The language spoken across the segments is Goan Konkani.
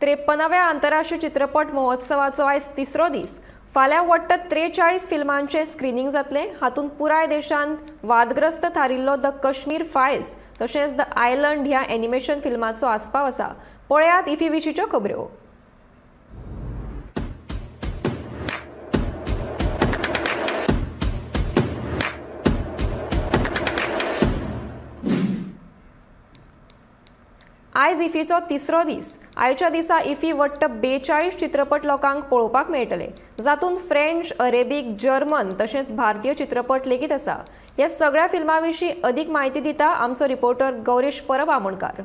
53व्या आंतरराष्ट्रीय चित्रपट महोत्सवाचो आयज तिसरो दीस. फाल्यां वट्ट 43 फिल्मांचें स्क्रिनींग जातलें. हातूंत पुराय देशांत वादग्रस्त थारिल्लो the Kashmir files तशेंच the island ह्या एनिमेशन फिल्माचो आस्पाव आसा. पळयात इफी विशींच्यो खबऱ्यो. आयज इफीचो तिसरो दीस. आयच्या दिसा इफी वट्ट 42 चित्रपट लोकांक पळोवपाक मेळटले, जातूंत फ्रेंच, अरेबीक, जर्मन तशेंच भारतीय चित्रपट लेगीत आसा. ह्या सगळ्या फिल्मां विशीं अदीक म्हायती दिता आमचो रिपोर्टर गौरेश परब आमोणकार.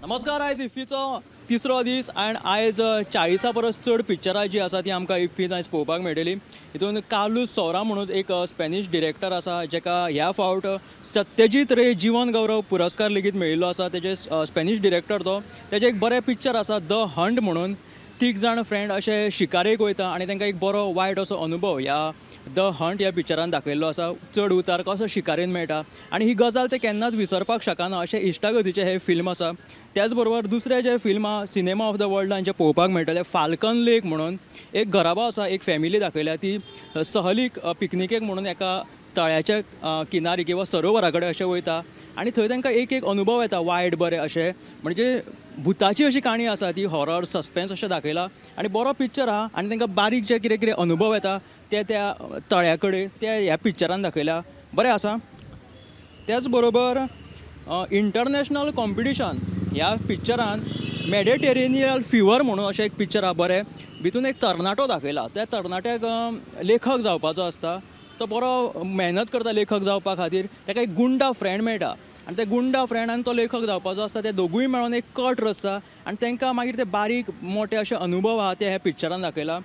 नमस्कार. आयज इफ्फीचो तिसरो दीस आनी आयज 40 परस चड पिक्चरां जी आसा ती आमकां इफ्फीन आयज पळोवपाक मेळटली. हितून कार्लूस सौरा म्हणून एक स्पॅनिश डिरेक्टर आसा, जेका ह्या फावट सत्यजीत रे जीवन गौरव पुरस्कार लेगीत मेळिल्लो आसा. तेजे स्पॅनिश डिरेक्टर तो, तेजें एक बरें पिक्चर आसा the hunt म्हणून. 3 जाण फ्रेंड अशे शिकारेक वयता आनी तांकां एक बरो वायट असो अनुभव ह्या the hunt ह्या पिक्चरान दाखयल्लो आसा. चड उतार कसो शिकारेन मेळटा आनी ही गजाल ते केन्नाच विसरपाक शकना अशें इश्टागतीचें हें फिल्म आसा. त्याच बरोबर दुसरें जें फिल्म आसा सिनेमा ऑफ the वर्ल्डान जें पळोवपाक मेळटलें फाल्कन लेक म्हणून एक घराबो आसा, एक फॅमिली दाखयल्या ती सहलीक पिकनिकेक म्हणून एका तळ्याच्या किनारी किंवा सरोवरा कडेन अशें वयता आनी थंय तांकां एक एक अनुभव येता वायट बरें अशें, म्हणजे भुताची अशी काणी आसा ती हॉरर सस्पेन्स अशें दाखयला आनी बरो पिक्चर आहा. आनी तांकां बारीक जे कितें कितें अनुभव येता ते त्या तळ्या कडेन त्या ह्या पिक्चरान दाखयला, बरें आसा. त्याच बरोबर इंटरनॅशनल कॉम्पिटिशन ह्या पिक्चरान मेडिटेरेनियल फिवर म्हणून अशें एक पिक्चर आहा बरें, भितून एक तरणाटो दाखयला. त्या तरणाट्याक लेखक जावपाचो आसता, तो बरो मेहनत करता लेखक जावपा खातीर. ताका एक गुंडा फ्रेंड मेळटा आनी ते गुंडा फ्रेंड आनी तो लेखक जावपाचो आसता, ते दोगूय मेळोन एक कट रचता आनी तांकां मागीर ते बारीक मोटे अशे अनुभव आहा ते ह्या पिक्चरान दाखयला.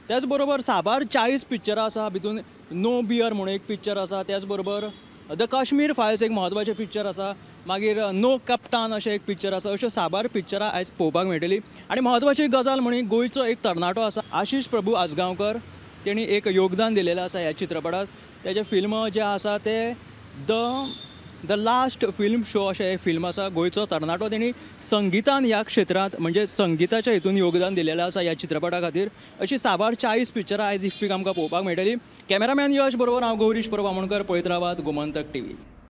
त्याच बरोबर साबार 40 पिक्चरां आसा, भितून नो बियर म्हणून एक पिक्चर आसा, त्याच बरोबर the Kashmir files एक म्हत्वाचें पिक्चर आसा, मागीर नो कप्तान अशें एक पिक्चर आसा. अश्यो साबार पिक्चरां आयज पळोवपाक मेळटली. आनी म्हत्वाची गजाल म्हणून गोंयचो एक तरणाटो आसा आशिष प्रभू आजगांवकर, तेणी एक योगदान दिलेलें आसा ह्या चित्रपटात. तेजें फिल्म जें आसा तें the last film show अशें हें फिल्म आसा. गोंयचो तरणाटो तेणी संगितान ह्या क्षेत्रांत म्हणजे संगिताच्या हितून योगदान दिलेलें आसा ह्या चित्रपटा खातीर. अशी साबार 40 पिक्चरां आयज इफ्फीक आमकां पळोवपाक मेळटली. कॅमेरामॅन यश बरोबर हांव गौरीश परब आमोणकर, पळयत रावात गोमंतक टीव्ही.